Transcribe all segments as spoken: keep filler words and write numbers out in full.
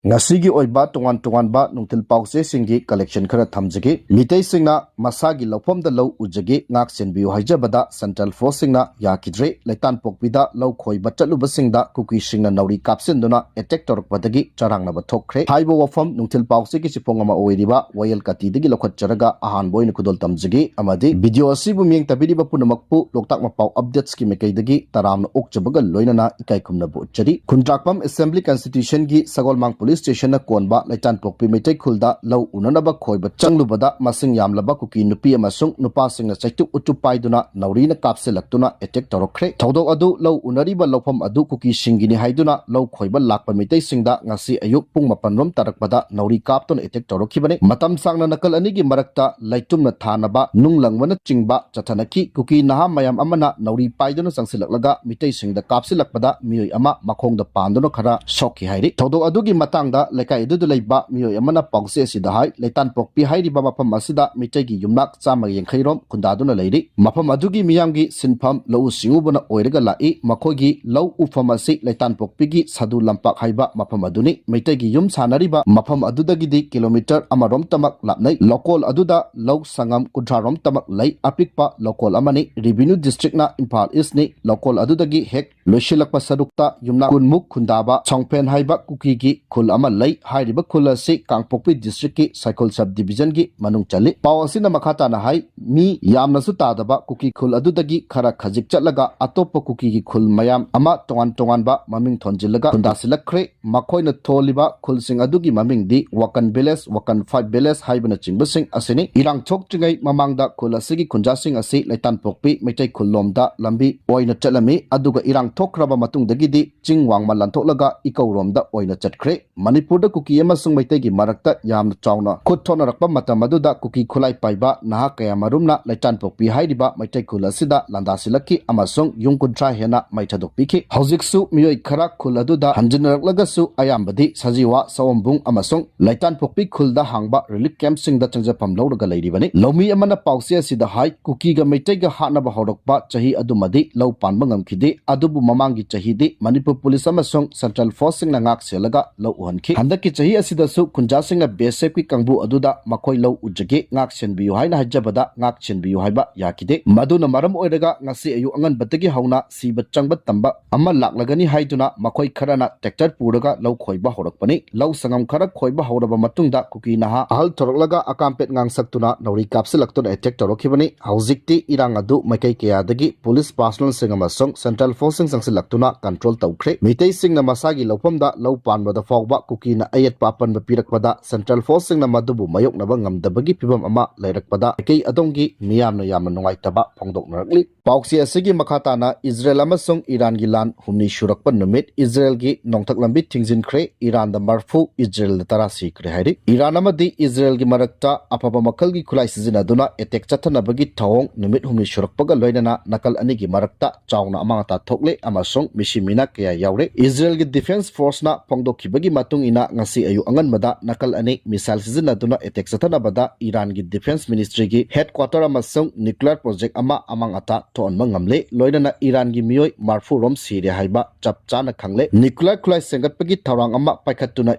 ꯉꯁꯤꯒꯤ ꯑꯣꯏꯕ ꯇꯣꯉꯥꯟ ꯇꯣꯉꯥꯟꯕ ꯅꯨꯡꯊꯤꯜ ꯄꯥꯎꯆꯦꯁꯤꯡꯒꯤ collection ꯈꯔ ꯊꯝꯖꯒꯦ꯫ ꯃꯤꯇꯩꯁꯤꯡꯅ ꯃꯁꯥꯒꯤ ꯂꯧꯐꯝꯗ ꯂꯧ ꯎꯖꯒꯦ, ꯉꯥꯛ ꯁꯦꯟꯕꯤꯌꯨ ꯍꯥꯏꯖꯕꯗ central forceꯁꯤꯡꯅ ꯌꯥꯈꯤꯗ꯭ꯔꯦ꯫ ꯂꯩꯇꯥꯟꯄꯣꯛꯄꯤꯗ ꯂꯧ ꯈꯣꯏꯕ ꯆꯠꯂꯨꯕꯁꯤꯡꯗ ꯀꯨꯀꯤꯁꯤꯡꯅ ꯅꯥꯎꯔꯤ ꯀꯥꯞꯁꯤꯟꯗꯨꯅ attack ꯇꯧꯔꯛꯄꯗꯒꯤ ꯆꯔꯥꯡꯅꯕ ꯊꯣꯛꯈ꯭ꯔꯦ꯫ ꯍꯥꯏꯕ ꯋꯥꯐꯝ ꯅꯨꯡꯊꯤꯜ ꯄꯥꯎꯆꯦꯒꯤ ꯆꯤꯐꯣꯡ ꯑꯃ ꯑꯣꯏꯔꯤꯕ ꯋꯥꯌꯦꯜ ꯀꯥꯇꯤꯗꯒꯤ ꯂꯧꯈꯠꯆꯔꯒ ꯑꯍꯥꯟꯕ ꯑꯣꯏꯅ ꯈꯨꯗꯣꯜ ꯇꯝꯖꯒꯦ꯫ ꯑꯃꯗꯤ video ꯑꯁꯤꯕꯨ ꯃꯤꯠꯌꯦꯡ ꯇꯥꯕꯤꯔꯤꯕ ꯄꯨꯝꯅꯃꯛꯄꯨ ꯂꯣꯛꯇꯥꯛ ꯃꯄꯥꯎ updatesꯀꯤ ꯃꯥꯏꯀꯩꯗꯒꯤ ꯇꯔꯥꯝꯅ ꯑꯣꯛꯆꯕꯒ ꯂꯣꯏꯅꯅ ꯏꯀꯥꯏ ꯈꯨꯝꯅꯕ ꯎꯠꯆꯔꯤ꯫ ꯈꯨꯟꯗ꯭ꯔꯥꯛꯄꯝ Assembly Constituencyꯒꯤ ꯁꯒꯣꯜꯃꯥꯡ Police Stationꯅ ꯀꯣꯟꯕ ꯂꯩꯇꯥꯟꯄꯣꯛꯄꯤ ꯃꯩꯇꯩ ꯈꯨꯜꯗ ꯂꯧ ꯎꯅꯅꯕ ꯈꯣꯏꯕ ꯆꯪꯂꯨꯕꯗ ꯃꯁꯤꯡ ꯌꯥꯝꯂꯕ ꯀꯨꯀꯤ ꯅꯨꯄꯤ ꯑꯃꯁꯨꯡ ꯅꯨꯄꯥꯁꯤꯡꯅ ꯆꯩꯇꯨꯞ ꯎꯇꯨꯞ ꯄꯥꯏꯗꯨꯅ ꯅꯥꯎꯔꯤꯅ ꯀꯥꯞꯁꯤꯜꯂꯛꯇꯨꯅ attack ꯇꯧꯔꯛꯈ꯭ꯔꯦ꯫ ꯊꯧꯗꯣꯛ ꯑꯗꯨ ꯂꯧ ꯎꯅꯔꯤꯕ ꯂꯧꯐꯝ ꯑꯗꯨ ꯀꯨꯀꯤꯁꯤꯡꯒꯤꯅꯤ ꯍꯥꯏꯗꯨꯅ ꯂꯧ ꯈꯣꯏꯕ ꯂꯥꯛꯄ ꯃꯤꯇꯩꯁꯤꯡꯗ ꯉꯁꯤ ꯑꯌꯨꯛ ꯄꯨꯡ ꯃꯥꯄꯟ ꯔꯣꯝ ꯇꯥꯔꯛꯄꯗ ꯅꯥꯎꯔꯤ ꯀꯥꯞꯇꯨꯅ attack ꯇꯧꯔꯛꯈꯤꯕꯅꯤ꯫ ꯃꯇꯝ ꯁꯥꯡꯅ ꯅꯥꯀꯜ ꯑꯅꯤꯒꯤ ꯃꯔꯛꯇ ꯂꯩꯇꯨꯝꯅ ꯊꯥꯅꯕ ꯅꯨꯡ ꯂꯪꯕꯅꯆꯤꯡꯕ ꯆꯠꯊꯅꯈꯤ꯫ ꯀꯨꯀꯤ ꯅꯍꯥ ꯃꯌꯥꯝ ꯑꯃꯅ ꯅꯥꯎꯔꯤ ꯄꯥꯏꯗꯨꯅ ꯆꯪꯁꯤꯜꯂꯛꯂꯒ ꯃꯤꯇꯩꯁꯤꯡꯗ ꯀꯥꯞꯁꯤꯜꯂꯛꯄꯗ ꯃꯤꯑꯣꯏ ꯑꯃ ꯃꯈꯣꯡꯗ ꯄꯥꯟꯗꯨꯅ ꯈꯔ ꯁꯣꯛꯈꯤ ꯍꯥꯏꯔꯤ꯫ ꯊꯧꯗꯣꯛ ꯑꯗꯨꯒꯤ ꯃꯇꯥꯡꯗ ꯂꯩꯀꯥꯏ ꯑꯗꯨꯗ ꯂꯩꯕ ꯃꯤꯑꯣꯏ ꯑꯃꯅ ꯄꯥꯎꯆꯦ ꯑꯁꯤꯗ ꯍꯥꯏ, ꯂꯩꯇꯥꯟꯄꯣꯛꯄꯤ ꯍꯥꯏꯔꯤꯕ ꯃꯐꯝ ꯑꯁꯤꯗ ꯃꯤꯇꯩꯒꯤ ꯌꯨꯝꯅꯥꯛ ꯆꯥꯝꯃ ꯌꯥꯡꯈꯩ ꯔꯣꯝ ꯈꯨꯟꯗꯥꯗꯨꯅ ꯂꯩꯔꯤ꯫ ꯃꯐꯝ ꯑꯗꯨꯒꯤ ꯃꯤꯌꯥꯝꯒꯤ ꯁꯤꯟꯐꯝ ꯂꯧꯎ ꯁꯤꯡꯎꯕꯅ ꯑꯣꯏꯔꯒ ꯂꯥꯛꯏ꯫ ꯃꯈꯣꯏꯒꯤ ꯂꯧ ꯎꯐꯝ ꯑꯁꯤ ꯂꯩꯇꯥꯟꯄꯣꯛꯄꯤꯒꯤ ꯁꯥꯗꯨ ꯂꯝꯄꯥꯛ ꯍꯥꯏꯕ ꯃꯐꯝ ꯑꯗꯨꯅꯤ꯫ ꯃꯩꯇꯩꯒꯤ ꯌꯨꯝ ꯁꯥꯟꯅꯔꯤꯕ ꯃꯐꯝ ꯑꯗꯨꯗꯒꯤꯗꯤ kilometre ꯑꯃꯔꯣꯝꯇꯃꯛ ꯂꯥꯞꯅꯩ꯫ ꯂꯧꯀꯣꯜ ꯑꯗꯨꯗ ꯂꯧ ꯁꯪꯉꯝ ꯀꯨꯟꯊ꯭ꯔꯥ ꯔꯣꯝꯇꯃꯛ ꯂꯩ꯫ ꯑꯄꯤꯛꯄ ꯂꯧꯀꯣꯜ ꯑꯃꯅꯤ꯫ Revenue districtꯅ ꯏꯝꯐꯥꯜ Eastꯅꯤ꯫ ꯂꯧꯀꯣꯜ ꯑꯗꯨꯗꯒꯤ ꯍꯦꯛ ꯂꯣꯏꯁꯤꯜꯂꯛꯄ ꯁꯔꯨꯛꯇ ꯌꯨꯝꯅꯥꯛ ꯀꯨꯟꯃꯨꯛ ꯈꯨꯟꯗꯥꯕ ꯁꯣꯡꯐꯦꯟ ꯍꯥꯏꯕ ꯀꯨꯀꯤꯒꯤ ꯈꯨꯜ ꯑꯃ ꯂꯩ꯫ ꯍꯥꯏꯔꯤꯕ ꯈꯨꯜ ꯑꯁꯤ ꯀꯥꯡꯄꯣꯛꯄꯤ districtꯀꯤ ꯁꯥꯏꯈꯨꯜ sub divisionꯒꯤ ꯃꯅꯨꯡ ꯆꯜꯂꯤ꯫ ꯄꯥꯎ ꯑꯁꯤꯅ ꯃꯈꯥ ꯇꯥꯅ ꯍꯥꯏ, ꯃꯤ ꯌꯥꯝꯅꯁꯨ ꯇꯥꯗꯕ ꯀꯨꯀꯤ ꯈꯨꯜ ꯑꯗꯨꯗꯒꯤ ꯈꯔ ꯈꯖꯤꯛ ꯆꯠꯂꯒ ꯑꯇꯣꯞꯄ ꯀꯨꯀꯤꯒꯤ ꯈꯨꯜ ꯃꯌꯥꯝ ꯑꯃ ꯇꯣꯉꯥꯟ ꯇꯣꯉꯥꯟꯕ ꯃꯃꯤꯡ ꯊꯣꯟꯖꯤꯜꯂꯒ ꯈꯨꯟꯗꯥꯁꯤꯜꯂꯛꯈ꯭ꯔꯦ꯫ ꯃꯈꯣꯏꯅ ꯊꯣꯜꯂꯤꯕ ꯈꯨꯜꯁꯤꯡ ꯑꯗꯨꯒꯤ ꯃꯃꯤꯡꯗꯤ ꯋꯥꯀꯟ village, ꯋꯥꯀꯟ five village ꯍꯥꯏꯕꯅꯆꯤꯡꯕꯁꯤꯡ ꯑꯁꯤꯅꯤ꯫ ꯏꯔꯥꯡ ꯊꯣꯛꯇ꯭ꯔꯤꯉꯩ ꯃꯃꯥꯡꯗ ꯈꯨꯜ ꯑꯁꯤꯒꯤ ꯈꯨꯟꯖꯥꯁꯤꯡ ꯑꯁꯤ ꯂꯩꯇꯥꯟꯄꯣꯛꯄꯤ ꯃꯩꯇꯩ ꯈꯨꯜꯂꯣꯝꯗ ꯂꯝꯕꯤ ꯑꯣꯏꯅ ꯆꯠꯂꯝꯃꯤ, ꯑꯗꯨꯒ ꯏꯔꯥꯡ ꯊꯣꯛꯈ꯭ꯔꯕ ꯃꯇꯨꯡꯗꯒꯤꯗꯤ ꯆꯤꯡ ꯋꯥꯡꯃ ꯂꯥꯟꯊꯣꯛꯂꯒ ꯏꯀꯧꯔꯣꯝꯗ ꯑꯣꯏꯅ ꯆꯠꯈ꯭ꯔꯦ꯫ ꯃꯅꯤꯄꯨꯔꯗ ꯀꯨꯀꯤ ꯑꯃꯁꯨꯡ ꯃꯩꯇꯩꯒꯤ ꯃꯔꯛꯇ ꯌꯥꯝꯅ ꯆꯥꯎꯅ ꯈꯨꯠ ꯊꯣꯛꯅꯔꯛꯄ ꯃꯇꯝ ꯑꯗꯨꯗ ꯀꯨꯀꯤ ꯈꯨꯠꯂꯥꯏ ꯄꯥꯏꯕ ꯅꯍꯥ ꯀꯌꯥ ꯃꯔꯨꯝꯅ ꯂꯩꯇꯥꯟꯄꯣꯛꯄꯤ ꯍꯥꯏꯔꯤꯕ ꯃꯩꯇꯩ ꯈꯨꯜ ꯑꯁꯤꯗ ꯂꯥꯟꯗꯥꯁꯤꯜꯂꯛꯈꯤ ꯑꯃꯁꯨꯡ ꯌꯨꯝ ꯀꯨꯟꯊ꯭ꯔꯥ ꯍꯦꯟꯅ ꯃꯩ ꯊꯥꯗꯣꯛꯄꯤꯈꯤ꯫ ꯍꯧꯖꯤꯛꯁꯨ ꯃꯤꯑꯣꯏ ꯈꯔ ꯈꯨꯜ ꯑꯗꯨꯗ ꯍꯟꯖꯤꯟꯅꯔꯛꯂꯒꯁꯨ ꯑꯌꯥꯝꯕꯗꯤ ꯁꯖꯤꯋꯥ, ꯁꯑꯣꯝꯕꯨꯡ ꯑꯃꯁꯨꯡ ꯂꯩꯇꯥꯟꯄꯣꯛꯄꯤ ꯈꯨꯜꯗ ꯍꯥꯡꯕ relief campꯁꯤꯡꯗ ꯆꯪꯖꯐꯝ ꯂꯧꯔꯒ ꯂꯩꯔꯤꯕꯅꯤ꯫ ꯂꯧꯃꯤ ꯑꯃꯅ ꯄꯥꯎꯆꯦ ꯑꯁꯤꯗ ꯍꯥꯏ, ꯀꯨꯀꯤꯒ ꯃꯩꯇꯩꯒ ꯍꯥꯠꯅꯕ ꯍꯧꯔꯛꯄ ꯆꯍꯤ ꯑꯗꯨꯃꯗꯤ ꯂꯧ ꯄꯥꯟꯕ ꯉꯝꯈꯤꯗꯦ, ꯑꯗꯨꯕꯨ ꯃꯃꯥꯡꯒꯤ ꯆꯍꯤꯗꯤ ꯃꯅꯤꯄꯨꯔ ꯄꯨꯂꯤꯁ ꯑꯃꯁꯨꯡ central forceꯁꯤꯡꯅ ꯉꯥꯛ ꯁꯦꯜꯂꯒ ꯂꯧ ꯍꯟꯗꯛꯀꯤ ꯆꯍꯤ ꯑꯁꯤꯗꯁꯨ ꯈꯨꯟꯖꯥꯁꯤꯡꯅ ꯕꯤ ꯑꯦꯁ ꯑꯦꯐꯀꯤ ꯀꯥꯡꯕꯨ ꯑꯗꯨꯗ ꯃꯈꯣꯏ ꯂꯧ ꯎꯖꯒꯦ, ꯉꯥꯛ ꯁꯦꯟꯕꯤꯌꯨ ꯍꯥꯏꯅ ꯍꯥꯏꯖꯕꯗ ꯉꯥꯛ ꯁꯦꯟꯕꯤꯌꯨ ꯍꯥꯏꯕ ꯌꯥꯈꯤꯗꯦ꯫ ꯃꯗꯨꯅ ꯃꯔꯝ ꯑꯣꯏꯔꯒ ꯉꯁꯤ ꯑꯌꯨꯛ ꯑꯉꯟꯕꯗꯒꯤ ꯍꯧꯅ ꯁꯤꯕ ꯆꯪꯕ ꯇꯝꯕ ꯑꯃ ꯂꯥꯛꯂꯒꯅꯤ ꯍꯥꯏꯗꯨꯅ ꯃꯈꯣꯏ ꯈꯔꯅ ꯇ꯭ꯔꯦꯛꯇꯔ ꯄꯨꯔꯒ ꯂꯧ ꯈꯣꯏꯕ ꯍꯧꯔꯛꯄꯅꯤ꯫ ꯂꯧ ꯁꯪꯒꯝ ꯈꯔ ꯈꯣꯏꯕ ꯍꯧꯔꯕ ꯃꯇꯨꯡꯗ ꯀꯨꯀꯤ ꯅꯍꯥ ꯑꯍꯜ ꯊꯣꯔꯛꯂꯒ ꯑꯀꯥꯝꯄꯦꯠ ꯉꯥꯡꯁꯛꯇꯨꯅ ꯅꯥꯎꯔꯤ ꯀꯥꯞꯁꯤꯜꯂꯛꯇꯨꯅ ꯑꯦꯇꯦꯛ ꯇꯧꯔꯛꯈꯤꯕꯅꯤ꯫ ꯍꯧꯖꯤꯛꯇꯤ ꯏꯔꯥꯡ ꯑꯗꯨ ꯃꯥꯏꯀꯩ ꯀꯌꯥꯗꯒꯤ ꯄꯨꯂꯤꯁ ꯄꯥꯔꯁꯣꯅꯦꯜꯁꯤꯡ ꯑꯃꯁꯨꯡ ꯁꯦꯟꯇ꯭ꯔꯦꯜ ꯐꯣꯔꯁꯁꯤꯡ ꯆꯪꯁꯤꯜꯂꯛꯇꯨꯅ ꯀꯟꯇ꯭ꯔꯣꯜ ꯇꯧꯈ꯭ꯔꯦ꯫ ꯃꯤꯇꯩꯁꯤꯡꯅ ꯃꯁꯥꯒꯤ ꯂꯧꯐꯝꯗ ꯂꯧ ꯄꯥꯟꯕꯗ ꯐꯥꯎꯕ ꯀꯨꯀꯤꯅ ꯑꯌꯦꯠꯄ ꯑꯄꯟꯕ ꯄꯤꯔꯛꯄꯗ ꯁꯦꯟꯇ꯭ꯔꯦꯜ ꯐꯣꯔꯁꯁꯤꯡꯅ ꯃꯗꯨꯕꯨ ꯃꯥꯌꯣꯛꯅꯕ ꯉꯝꯗꯕꯒꯤ ꯐꯤꯚꯝ ꯑꯃ ꯂꯩꯔꯛꯄꯗ ꯃꯥꯏꯀꯩ ꯑꯗꯣꯝꯒꯤ ꯃꯤꯌꯥꯝꯅ ꯌꯥꯝꯅ ꯅꯨꯡꯉꯥꯏꯇꯕ ꯐꯣꯡꯗꯣꯛꯅꯔꯛꯂꯤ꯫ ꯄꯥꯎꯆꯦ ꯑꯁꯤꯒꯤ ꯃꯈꯥ ꯇꯥꯅ ꯏꯖꯔꯦꯜ ꯑꯃꯁꯨꯡ ꯏꯔꯥꯟꯒꯤ ꯂꯥꯟ ꯍꯨꯝꯅꯤ ꯁꯨꯔꯛꯄ ꯅꯨꯃꯤꯠ, ꯏꯖꯔꯦꯜꯒꯤ ꯅꯣꯡꯊꯛ ꯂꯝꯕꯤ ꯊꯤꯡꯖꯤꯟꯈ꯭ꯔꯦ, ꯏꯔꯥꯟꯗ ꯃꯔꯐꯨ, ꯏꯖꯔꯦꯜꯗ ꯇꯔꯥ ꯁꯤꯈ꯭ꯔꯦ ꯍꯥꯏꯔꯤ꯫ ꯏꯔꯥꯟ ꯑꯃꯗꯤ ꯏꯖꯔꯦꯜꯒꯤ ꯃꯔꯛꯇ ꯑꯐꯕ ꯃꯈꯜꯒꯤ ꯈꯨꯠꯂꯥꯏ ꯁꯤꯖꯤꯟꯅꯗꯨꯅ ꯑꯦꯇꯦꯛ ꯆꯠꯊꯅꯕꯒꯤ ꯊꯧꯑꯣꯡ ꯅꯨꯃꯤꯠ ꯍꯨꯝꯅꯤ ꯁꯨꯔꯛꯄꯒ ꯂꯣꯏꯅꯅ ꯅꯥꯀꯜ ꯑꯅꯤꯒꯤ ꯃꯔꯛꯇ ꯆꯥꯎꯅ ꯑꯃꯥꯡ ꯑꯇꯥ ꯊꯣꯛꯂꯦ ꯑꯃꯁꯨꯡ ꯃꯤꯁꯤ ꯃꯤꯅꯥ ꯀꯌꯥ ꯌꯥꯎꯔꯦ꯫ ꯏꯖꯔꯦꯜꯒꯤ ꯗꯤꯐꯦꯟꯁ ꯐꯣꯔꯁꯅ ꯐꯣꯡꯗꯣꯛꯈꯤꯕꯒꯤ ꯃꯇꯨꯡ ꯏꯟꯅ ꯉꯁꯤ ꯑꯌꯨꯛ ꯑꯉꯟꯕꯗ ꯅꯥꯀꯜ ꯑꯅꯤ ꯃꯤꯁꯥꯏꯜ ꯁꯤꯖꯤꯟꯅꯗꯨꯅ ꯑꯦꯇꯦꯛ ꯆꯠꯊꯅꯕꯗ ꯏꯔꯥꯟꯒꯤ ꯗꯤꯐꯦꯟꯁ ꯃꯤꯅꯤꯁꯇ꯭ꯔꯤꯒꯤ ꯍꯦꯗꯀ꯭ꯋꯥꯇꯔ ꯑꯃꯁꯨꯡ ꯅ꯭ꯌꯨꯀ꯭ꯂꯤꯌꯔ ꯄ꯭ꯔꯣꯖꯦꯛ ꯑꯃ ꯑꯃꯥꯡ ꯑꯇꯥ ꯊꯣꯛꯍꯟꯕ ꯉꯝꯂꯦ꯫ ꯂꯣꯏꯅꯅ ꯏꯔꯥꯟꯒꯤ ꯃꯤꯑꯣꯏ ꯃꯔꯐꯨ ꯔꯣꯝ ꯁꯤꯔꯦ ꯍꯥꯏꯕ ꯆꯞ ꯆꯥꯅ ꯈꯪꯂꯦ꯫ ꯅ꯭ꯌꯨꯀ꯭ꯂꯤꯌꯔ ꯈꯨꯠꯂꯥꯏ ꯁꯦꯝꯒꯠꯄꯒꯤ ꯊꯧꯔꯥꯡ ꯑꯃ ꯄꯥꯏꯈꯠꯇꯨꯅ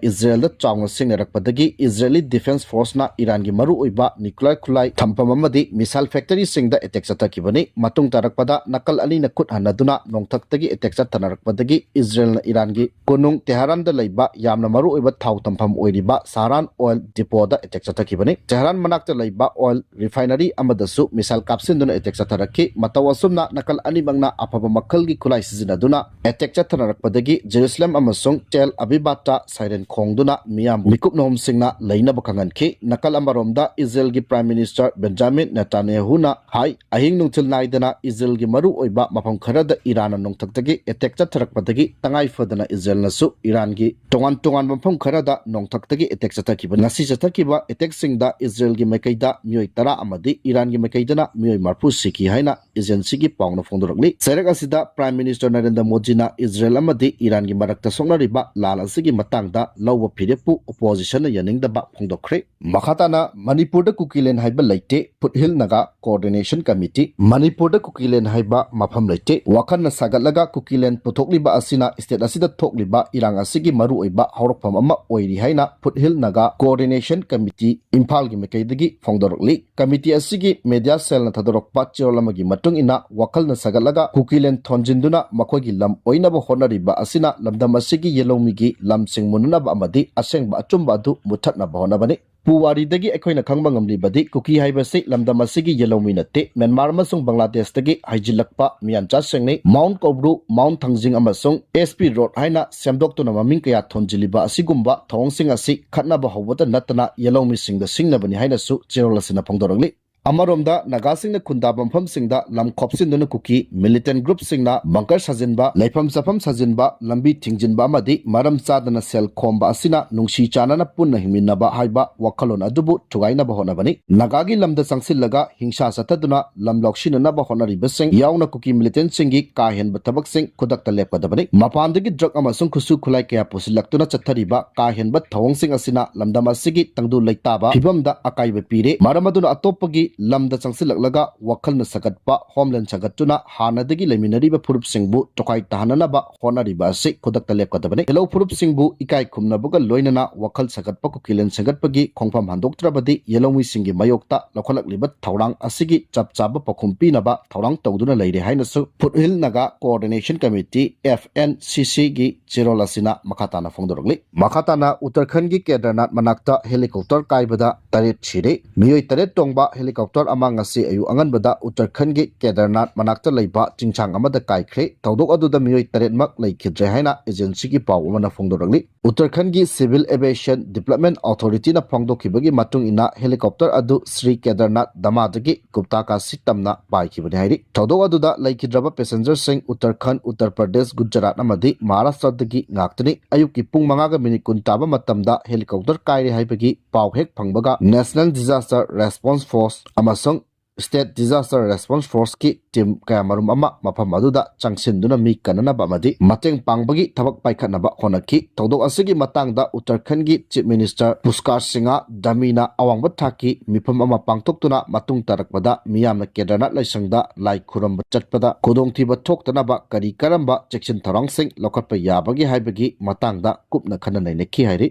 ꯏꯖꯔꯦꯜꯗ ꯆꯥꯎꯅ ꯁꯤꯖꯤꯟꯅꯔꯛꯄꯗꯒꯤ ꯏꯖꯔꯦꯂꯤ ꯗꯤꯐꯦꯟꯁ ꯐꯣꯔꯁꯅ ꯏꯔꯥꯟꯒꯤ ꯃꯔꯨꯑꯣꯏꯕ ꯅ꯭ꯌꯨꯀ꯭ꯂꯤꯌꯔ ꯈꯨꯠꯂꯥꯏ ꯊꯝꯐꯝ ꯑꯃꯗꯤ ꯃꯤꯁꯥꯏꯜ ꯐꯦꯛꯇꯔꯤꯁꯤꯡꯗ ꯑꯦꯇꯦꯛ ꯆꯠꯊꯈꯤꯕꯅꯤ꯫ ꯃꯇꯨꯡ ꯇꯥꯔꯛꯄꯗ ꯅꯥꯀꯜ ꯑꯅꯤꯅ ꯈꯨꯠ ꯍꯟꯅꯗꯨꯅ ꯅꯣꯡꯊꯛꯇꯒꯤ ꯑꯦꯇꯦꯛ ꯆꯠꯊꯅꯔꯛꯄꯗꯒꯤ ꯏꯖꯔꯦꯜꯅ ꯏꯔꯥꯟꯒꯤ ꯀꯣꯅꯨꯡ ꯇꯦꯍꯔꯥꯟꯗ ꯂꯩꯕ ꯌꯥꯝꯅ ꯃꯔꯨꯑꯣꯏꯕ ꯊꯥꯎ ꯊꯝꯐꯝ ꯑꯣꯏꯔꯤꯕ ꯁꯍꯔꯥꯟ ꯑꯣꯏꯜ ꯗꯤꯄꯣꯗ ꯑꯦꯇꯦꯛ ꯆꯠꯊꯈꯤꯕꯅꯤ꯫ ꯇꯦꯍꯔꯥꯟ ꯃꯅꯥꯛꯇ ꯂꯩꯕ ꯑꯣꯏꯜ ꯔꯤꯐꯥꯏꯅꯔꯤ ꯑꯃꯗꯁꯨ ꯃꯤꯁꯥꯏꯜ ꯀꯥꯞꯁꯤꯟꯗꯨꯅ ꯑꯦꯇꯦꯛ ꯆꯠꯊꯔꯛꯈꯤ꯫ ꯃꯇꯧ ꯑꯁꯨꯝꯅ ꯅꯥꯀꯜ ꯑꯅꯤꯃꯛꯅ ꯑꯐꯕ ꯃꯈꯜꯒꯤ ꯈꯨꯠꯂꯥꯏ ꯁꯤꯖꯤꯟꯅꯗꯨꯅ ꯑꯦꯇꯦꯛ ꯆꯠꯊꯅꯔꯛꯄꯗꯒꯤ ꯖꯦꯔꯨꯁꯂꯦꯝ ꯑꯃꯁꯨꯡ ꯇꯦꯜ ꯑꯕꯤꯕꯥꯇ ꯁꯥꯏꯔꯦꯟ ꯈꯣꯡꯗꯨꯅ ꯃꯤꯌꯥꯝꯕꯨ ꯃꯤꯀꯨꯞ ꯅꯍꯨꯝꯁꯤꯡꯅ ꯂꯩꯅꯕ ꯈꯪꯍꯟꯈꯤ꯫ ꯅꯥꯀꯜ ꯑꯃꯔꯣꯝꯗ ꯏꯖꯔꯦꯜꯒꯤ ꯄ꯭ꯔꯥꯏꯝ ꯃꯤꯅꯤꯁꯇꯔ ꯕꯦꯟꯖꯥꯃꯤꯟ ꯅꯦꯇꯥꯟꯌꯥꯍꯨꯅ ꯍꯥꯏ, ꯑꯍꯤꯡ ꯅꯨꯡꯊꯤꯜ ꯅꯥꯏꯗꯅ ꯏꯖꯔꯦꯜꯒꯤ ꯃꯔꯨꯑꯣꯏꯕ ꯃꯐꯝ ꯈꯔꯗ ꯏꯔꯥꯟꯅ ꯅꯣꯡꯊꯛꯇꯒꯤ ꯑꯦꯇꯦꯛ ꯆꯠꯊꯔꯛꯄꯗꯒꯤ ꯇꯉꯥꯏ ꯐꯗꯅ ꯏꯖꯔꯦꯜꯅꯁꯨ ꯏꯔꯥꯟꯒꯤ ꯇꯣꯉꯥꯟ ꯇꯣꯉꯥꯟꯕ ꯃꯐꯝ ꯈꯔꯗ ꯅꯣꯡꯊꯛꯇꯒꯤ ꯑꯦꯇꯦꯛ ꯆꯠꯊꯈꯤꯕ꯫ ꯉꯁꯤ ꯆꯠꯊꯈꯤꯕ ꯑꯦꯇꯦꯛꯁꯤꯡꯗ ꯏꯖꯔꯦꯜꯒꯤ ꯃꯥꯏꯀꯩꯗ ꯃꯤꯑꯣꯏ ꯇꯔꯥ ꯑꯃꯗꯤ ꯏꯔꯥꯟꯒꯤ ꯃꯥꯏꯀꯩꯗꯅ ꯃꯤꯑꯣꯏ ꯃꯔꯐꯨ ꯁꯤꯈꯤ ꯍꯥꯏꯅ ꯑꯦꯖꯦꯟꯁꯤꯒꯤ ꯄꯥꯎꯅ ꯐꯣꯡꯗꯣꯔꯛꯂꯤ꯫ ꯆꯩꯔꯛ ꯑꯁꯤꯗ Prime Minister ꯅꯔꯦꯟꯗ꯭ꯔ ꯃꯣꯗꯤꯅ ꯏꯖꯔꯦꯜ ꯑꯃꯗꯤ ꯏꯔꯥꯟꯒꯤ ꯃꯔꯛꯇ ꯁꯣꯛꯅꯔꯤꯕ ꯂꯥꯟ ꯑꯁꯤꯒꯤ ꯃꯇꯥꯡꯗ ꯂꯧꯕ ꯐꯤꯔꯦꯞꯄꯨ ꯑꯣꯄꯣꯖꯤꯁꯟꯅ ꯌꯥꯅꯤꯡꯗꯕ ꯐꯣꯡꯗꯣꯛꯈ꯭ꯔꯦ꯫ ꯃꯈꯥ ꯇꯥꯅ ꯃꯅꯤꯄꯨꯔꯗ ꯀꯨꯀꯤꯂꯦꯟ ꯍꯥꯏꯕ ꯂꯩꯇꯦ, ꯐꯨꯠꯍꯤꯜ ꯅꯥꯒꯥ ꯀꯣꯑꯣꯔꯗꯤꯅꯦꯁꯟ ꯀꯃꯤꯇꯤ꯫ ꯃꯅꯤꯄꯨꯔꯗ ꯀꯨꯀꯤꯂꯦꯟ ꯍꯥꯏꯕ ꯃꯐꯝ ꯂꯩꯇꯦ꯫ ꯋꯥꯈꯜꯅ ꯁꯥꯒꯠꯂꯒ ꯀꯨꯀꯤꯂꯦꯟ ꯄꯨꯊꯣꯛꯂꯤꯕ ꯑꯁꯤꯅ ꯁ꯭ꯇꯦꯠ ꯑꯁꯤꯗ ꯊꯣꯛꯂꯤꯕ ꯏꯔꯥꯡ ꯑꯁꯤꯒꯤ ꯃꯔꯨꯑꯣꯏꯕ ꯍꯧꯔꯛꯐꯝ ꯑꯃ ꯑꯣꯏꯔꯤ ꯍꯥꯏꯅ ꯐꯨꯠꯍꯤꯜ ꯅꯥꯒꯥ ꯀꯣꯑꯣꯔꯗꯤꯅꯦꯁꯟ ꯀꯃꯤꯇꯤ ꯏꯝꯐꯥꯜꯒꯤ ꯃꯥꯏꯀꯩꯗꯒꯤ ꯐꯣꯡꯗꯣꯔꯛꯂꯤ꯫ ꯀꯃꯤꯇꯤ ꯑꯁꯤꯒꯤ ꯃꯦꯗꯤꯌꯥ ꯁꯦꯜꯅ ꯊꯥꯗꯣꯔꯛꯄ ꯆꯦꯔꯣꯜ ꯑꯃꯒꯤ ꯃꯇꯨꯡ ꯏꯟꯅ, ꯋꯥꯈꯜꯅ ꯁꯥꯒꯠꯂꯒ ꯀꯨꯀꯤꯂꯦꯟ ꯊꯣꯟꯖꯤꯟꯗꯨꯅ ꯃꯈꯣꯏꯒꯤ ꯂꯝ ꯑꯣꯏꯅꯕ ꯍꯣꯠꯅꯔꯤꯕ ꯑꯁꯤꯅ ꯂꯝꯗꯝ ꯑꯁꯤꯒꯤ ꯌꯦꯜꯍꯧꯃꯤꯒꯤ ꯂꯝꯁꯤꯡ ꯃꯨꯟꯅꯅꯕ ꯑꯃꯗꯤ ꯑꯁꯦꯡꯕ ꯑꯆꯨꯝꯕ ꯑꯗꯨ ꯃꯨꯠꯊꯠꯅꯕ ꯍꯣꯠꯅꯕꯅꯤ꯫ ꯄꯨꯋꯥꯔꯤꯗꯒꯤ ꯑꯩꯈꯣꯏꯅ ꯈꯪꯕ ꯉꯝꯂꯤꯕꯗꯤ ꯀꯨꯀꯤ ꯍꯥꯏꯕꯁꯤ ꯂꯝꯗꯝ ꯑꯁꯤꯒꯤ ꯌꯦꯜꯍꯧꯃꯤ ꯅꯠꯇꯦ, ꯃ꯭ꯌꯥꯟꯃꯥꯔ ꯑꯃꯁꯨꯡ ꯕꯪꯒ꯭ꯂꯥꯗꯦꯁꯇꯒꯤ ꯍꯩꯖꯤꯜꯂꯛꯄ ꯃꯤꯌꯥꯟꯆꯥꯁꯤꯡꯅꯤ꯫ ꯃꯥꯎꯟꯠ ꯀꯧꯕ꯭ꯔꯨ, ꯃꯥꯎꯟꯠ ꯊꯥꯡꯖꯤꯡ ꯑꯃꯁꯨꯡ ꯑꯦꯁ ꯄꯤ ꯔꯣꯗ ꯍꯥꯏꯅ ꯁꯦꯝꯗꯣꯛꯇꯨꯅ ꯃꯃꯤꯡ ꯀꯌꯥ ꯊꯣꯟꯖꯤꯜꯂꯤꯕ ꯑꯁꯤꯒꯨꯝꯕ ꯊꯧꯑꯣꯡꯁꯤꯡ ꯑꯁꯤ ꯈꯠꯅꯕ ꯍꯧꯕꯇ ꯅꯠꯇꯅ ꯌꯦꯜꯍꯧꯃꯤꯁꯤꯡꯗ ꯁꯤꯡꯅꯕꯅꯤ ꯍꯥꯏꯅꯁꯨ ꯆꯦꯔꯣꯜ ꯑꯁꯤꯅ ꯐꯣꯡꯗꯣꯔꯛꯂꯤ꯫ ꯑꯃꯔꯣꯝꯗ ꯅꯥꯒꯥꯁꯤꯡꯅ ꯈꯨꯟꯗꯥꯕ ꯃꯐꯝꯁꯤꯡꯗ ꯂꯝ ꯈꯣꯞꯆꯤꯟꯗꯨꯅ ꯀꯨꯀꯤ ꯃꯤꯂꯤꯇꯦꯟ ꯒ꯭ꯔꯨꯞꯁꯤꯡꯅ ꯕꯪꯀꯔ ꯁꯥꯖꯤꯟꯕ, ꯂꯩꯐꯝ ꯆꯥꯐꯝ ꯁꯥꯖꯤꯟꯕ, ꯂꯝꯕꯤ ꯊꯤꯡꯖꯤꯟꯕ ꯑꯃꯗꯤ ꯃꯔꯝ ꯆꯥꯗꯅ ꯁꯦꯜ ꯈꯣꯝꯕ ꯑꯁꯤꯅ ꯅꯨꯡꯁꯤ ꯆꯥꯟꯅꯅ ꯄꯨꯟꯅ ꯍꯤꯡꯃꯤꯟꯅꯕ ꯍꯥꯏꯕ ꯋꯥꯈꯜꯂꯣꯟ ꯑꯗꯨꯕꯨ ꯊꯨꯒꯥꯏꯅꯕ ꯍꯣꯠꯅꯕꯅꯤ꯫ ꯅꯥꯒꯥꯒꯤ ꯂꯝꯗ ꯆꯪꯁꯤꯜꯂꯒ ꯍꯤꯡꯁꯥ ꯆꯠꯊꯗꯨꯅ ꯂꯝ ꯂꯧꯁꯤꯟꯅꯅꯕ ꯍꯣꯠꯅꯔꯤꯕꯁꯤꯡ ꯌꯥꯎꯅ ꯀꯨꯀꯤ ꯃꯤꯂꯤꯇꯦꯟꯁꯤꯡꯒꯤ ꯀꯥ ꯍꯦꯟꯕ ꯊꯕꯛꯁꯤꯡ ꯈꯨꯗꯛꯇ ꯂꯦꯞꯀꯗꯕꯅꯤ꯫ ꯃꯄꯥꯟꯗꯒꯤ ꯗ꯭ꯔꯒ ꯑꯃꯁꯨꯡ ꯈꯨꯠꯁꯨ ꯈꯨꯠꯂꯥꯏ ꯀꯌꯥ ꯄꯨꯁꯤꯜꯂꯛꯇꯨꯅ ꯆꯠꯊꯔꯤꯕ ꯀꯥ ꯍꯦꯟꯕ ꯊꯧꯑꯣꯡꯁꯤꯡ ꯑꯁꯤꯅ ꯂꯝꯗꯝ ꯑꯁꯤꯒꯤ ꯇꯪꯗꯨ ꯂꯩꯇꯥꯕ ꯐꯤꯕꯝꯗ ꯑꯀꯥꯏꯕ ꯄꯤꯔꯦ꯫ ꯃꯔꯝ ꯑꯗꯨꯅ ꯑꯇꯣꯞꯄꯒꯤ ꯂꯝꯗ ꯆꯪꯁꯤꯜꯂꯛꯂꯒ ꯋꯥꯈꯜꯅ ꯁꯥꯒꯠꯄ ꯍꯣꯝꯂꯦꯟ ꯁꯥꯒꯠꯇꯨꯅ ꯍꯥꯟꯅꯗꯒꯤ ꯂꯩꯃꯤꯟꯅꯔꯤꯕ ꯐꯨꯔꯨꯞꯁꯤꯡꯕꯨ ꯇꯣꯈꯥꯏ ꯇꯥꯍꯟꯅꯅꯕ ꯍꯣꯠꯅꯔꯤꯕ ꯑꯁꯤ ꯈꯨꯗꯛꯇ ꯂꯦꯞꯀꯗꯕꯅꯤ꯫ ꯌꯦꯜꯍꯧ ꯐꯨꯔꯨꯞꯁꯤꯡꯕꯨ ꯏꯀꯥꯏ ꯈꯨꯝꯅꯕꯒ ꯂꯣꯏꯅꯅ ꯋꯥꯈꯜ ꯁꯥꯒꯠꯄ ꯀꯨꯀꯤꯂꯦꯟ ꯁꯦꯝꯒꯠꯄꯒꯤ ꯈꯣꯡꯐꯝ ꯍꯟꯗꯣꯛꯇ꯭ꯔꯕꯗꯤ ꯌꯦꯜꯍꯧꯃꯤꯁꯤꯡꯒꯤ ꯃꯥꯌꯣꯛꯇ ꯂꯧꯈꯠꯂꯛꯂꯤꯕ ꯊꯧꯔꯥꯡ ꯑꯁꯤꯒꯤ ꯆꯞ ꯆꯥꯕ ꯄꯥꯎꯈꯨꯝ ꯄꯤꯅꯕ ꯊꯧꯔꯥꯡ ꯇꯧꯗꯨꯅ ꯂꯩꯔꯦ ꯍꯥꯏꯅꯁꯨ foothill Naga coordination committee, F N C C ꯒꯤ ꯆꯦꯔꯣꯜ ꯑꯁꯤꯅ ꯃꯈꯥ ꯇꯥꯅ ꯐꯣꯡꯗꯣꯔꯛꯂꯤ꯫ ꯃꯈꯥ ꯇꯥꯅ ꯎꯠꯇꯔꯈꯟꯒꯤ ꯀꯦꯗꯔꯅꯥꯊ ꯃꯅꯥꯛꯇ ꯍꯦꯂꯤꯀꯣꯞꯇꯔ ꯀꯥꯏꯕꯗ ꯇꯔꯦꯠ ꯁꯤꯔꯦ꯫ ꯃꯤꯑꯣꯏ ꯇꯔꯦꯠ ꯇꯣꯡꯕ ꯍꯦꯂꯤꯀꯣꯞꯇꯔ ꯑꯃ ꯉꯁꯤ ꯑꯌꯨꯛ ꯑꯉꯟꯕꯗ ꯎꯠꯇꯔꯈꯟꯒꯤ ꯀꯦꯗꯔꯅꯥꯊ ꯃꯅꯥꯛꯇ ꯂꯩꯕ ꯆꯤꯡꯁꯥꯡ ꯑꯃꯗ ꯀꯥꯏꯈ꯭ꯔꯦ꯫ ꯊꯧꯗꯣꯛ ꯑꯗꯨꯗ ꯃꯤꯑꯣꯏ ꯇꯔꯦꯠꯃꯛ ꯂꯩꯈꯤꯗ꯭ꯔꯦ ꯍꯥꯏꯅ ꯑꯦꯖꯦꯟꯁꯤꯒꯤ ꯄꯥꯎ ꯑꯃꯅ ꯐꯣꯡꯗꯣꯔꯛꯂꯤ꯫ ꯎꯠꯇꯔꯈꯟꯒꯤ Civil Aviation Development Authority ꯅ ꯐꯣꯡꯗꯣꯛꯈꯤꯕꯒꯤ ꯃꯇꯨꯡ ꯏꯟꯅ, ꯍꯦꯂꯤꯀꯣꯞꯇꯔ ꯑꯗꯨ ꯁ꯭ꯔꯤ ꯀꯦꯗꯔꯅꯥꯊ ꯙꯥꯃꯗꯒꯤ ꯒꯨꯞꯇꯥꯀꯥꯁꯤ ꯇꯝꯅ ꯄꯥꯏꯈꯤꯕꯅꯤ ꯍꯥꯏꯔꯤ꯫ ꯊꯧꯗꯣꯛ ꯑꯗꯨꯗ ꯂꯩꯈꯤꯗ꯭ꯔꯕ ꯄꯦꯁꯦꯟꯖꯔꯁꯤꯡ ꯎꯠꯇꯔꯈꯟ, ꯎꯠꯇꯔ ꯄ꯭ꯔꯗꯦꯁ, ꯒꯨꯖꯔꯥꯠ ꯑꯃꯗꯤ ꯃꯍꯥꯔꯥꯁꯇ꯭ꯔꯗꯒꯤ ꯉꯥꯛꯇꯅꯤ꯫ ꯑꯌꯨꯛꯀꯤ ꯄꯨꯡ ꯃꯉꯥꯒ ꯃꯤꯅꯤꯠ ꯀꯨꯟ ꯇꯥꯕ ꯃꯇꯝꯗ ꯍꯦꯂꯤꯀꯣꯞꯇꯔ ꯀꯥꯏꯔꯦ ꯍꯥꯏꯕꯒꯤ ꯄꯥꯎ ꯍꯦꯛ ꯐꯪꯕꯒ National Disaster Response Force ꯑꯃꯁꯨꯡ State Disaster Response Force ꯀꯤ team ꯀꯌꯥꯃꯔꯨꯝ ꯑꯃ ꯃꯐꯝ ꯑꯗꯨꯗ ꯆꯪꯁꯤꯟꯗꯨꯅ ꯃꯤ ꯀꯟꯅꯅꯕ ꯑꯃꯗꯤ ꯃꯇꯦꯡ ꯄꯥꯡꯕꯒꯤ ꯊꯕꯛ ꯄꯥꯏꯈꯠꯅꯕ ꯍꯣꯠꯅꯈꯤ꯫ ꯊꯧꯗꯣꯛ ꯑꯁꯤꯒꯤ ꯃꯇꯥꯡꯗ ꯎꯠꯇꯔꯈꯟꯒꯤ Chief Minister ꯄꯨꯁꯀꯥꯔ ꯁꯤꯡꯍ ꯙꯃꯤꯅ ꯑꯋꯥꯡꯕ ꯊꯥꯛꯀꯤ ꯃꯤꯐꯝ ꯑꯃ ꯄꯥꯡꯊꯣꯛꯇꯨꯅ ꯃꯇꯨꯡ ꯇꯥꯔꯛꯄꯗ ꯃꯤꯌꯥꯝꯅ ꯀꯦꯗꯔꯅꯥꯊ ꯂꯥꯏꯁꯪꯗ ꯂꯥꯏ ꯈꯨꯔꯨꯝꯕ ꯆꯠꯄꯗ ꯈꯨꯗꯣꯡꯊꯤꯕ ꯊꯣꯛꯇꯅꯕ ꯀꯔꯤ ꯀꯔꯝꯕ ꯆꯦꯛꯁꯤꯟ ꯊꯧꯔꯥꯡꯁꯤꯡ ꯂꯧꯈꯠꯄ ꯌꯥꯕꯒꯦ ꯍꯥꯏꯕꯒꯤ ꯃꯇꯥꯡꯗ ꯀꯨꯞꯅ ꯈꯟꯅ ꯅꯩꯅꯈꯤ ꯍꯥꯏꯔꯤ꯫